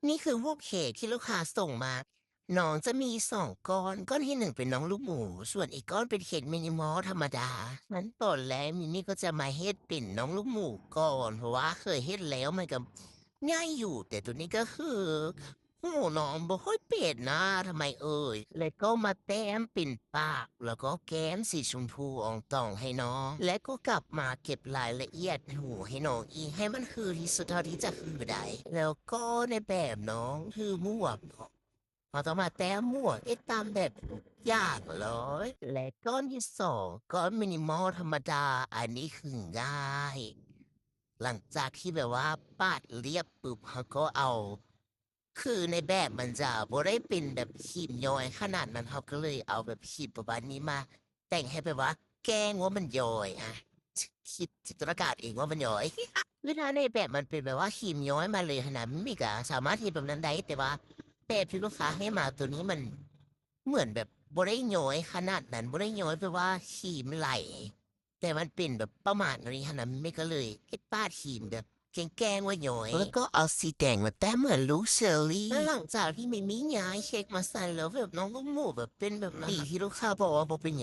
ນີ້ຄືຮູບເຄ້ກທີ່ລູກຄ້າສົ່ງມາ. ນ້ອງຈະມີສອງກ້ອນ, ກ້ອນທີໜຶ່ງເປັນນ້ອງລູກໝູ, ສ່ວນອີກກ້ອນເປັນເຄ້ກມິນິມອລທຳມະດາ. ຂັ້ນຕອນແລກມິນນີ້ກໍຈະມາເຮັດເປັນນ້ອງລູກໝູກ່ອນ, ເພາະວ່າເຄີຍເຮັດແລ້ວມັນກໍງ່າຍຢູ່, ແຕ່ໂຕນີ້ກໍຄື ໂອ້ ນ້ອງບໍ່ຄ່ອຍເປັນນະ ທຳໄມເອີຍ? ແລ້ວກໍມາແຕ້ມເປັນປາກ ແລ້ວກໍແກ້ມສີຊົມພູອອງຕອງໃຫ້ນ້ອງ, ແລ້ວກໍກັບມາເກັບລາຍລະອຽດຫູໃຫ້ນ້ອງອີກ ໃຫ້ມັນຄືທີ່ສຸດເທົ່າທີ່ຈະຄືໄດ້. ແລ້ວກໍໃນແບບນ້ອງຄືໝວກເນາະ, ເຮົາຕ້ອງມາແຕ້ມໝວກເຮັດຕາມແບບທຸກຢ່າງເລີຍ. ແລະ ກ້ອນທີສອງ ກ້ອນມິນິມອລທຳມະດາ, ອັນນີ້ຄືງ່າຍ. ຫຼັງຈາກທີ່ແບບວ່າປາດລຽບປຶບ, ເຮົາກໍເອົາ ຄືໃນແບບມັນຈະບໍ່ໄດ້ເປັນແບບຂີມຍ້ອຍຂະໜາດນັ້ນ, ເຮົາກໍເລີຍເອົາແບບຂີມປະມານນີ້ມາແຕ່ງໃຫ້ແບບວ່າແກ້ງວ່າມັນຍ້ອຍ, ອາ ຄິດຈິນຕະນາການເອງວ່າມັນຍ້ອຍ. ຄືຖ້າໃນແບບມັນເປັນແບບວ່າຂີມຍ້ອຍມາເລີຍຫັ້ນນະ, ມີກະສາມາດເຮັດແບບນັ້ນໄດ້, ແຕ່ວ່າແບບທີ່ລູກຄ້າໃຫ້ມາໂຕນີ້ມັນເໝືອນແບບບໍ່ໄດ້ຍ້ອຍຂະໜາດນັ້ນ, ບໍ່ໄດ້ຍ້ອຍແບບວ່າຂີມໄຫຼ. ແຕ່ມັນເປັນແບບປະມານນີ້ຫັ້ນນະ, ແມ່ກໍເລີຍເຮັດປາດຂີມແບບແກ້ງໆວ່າຍ້ອຍ, ແລ້ວກໍເອົາສີແດງມາແຕ້ມເໝືອນລູກເຊີຣີ. ແລ້ວຫຼັງຈາກທີ່ແມ່ມີຍ້າຍເຄ້ກມາໃສ່ແລ້ວ, ແບບນ້ອງລູກໝູແບບເປັນແບບນີ້ ທີ່ລູກຄ້າບອກວ່າບໍ່ເປັນຫຍັງ.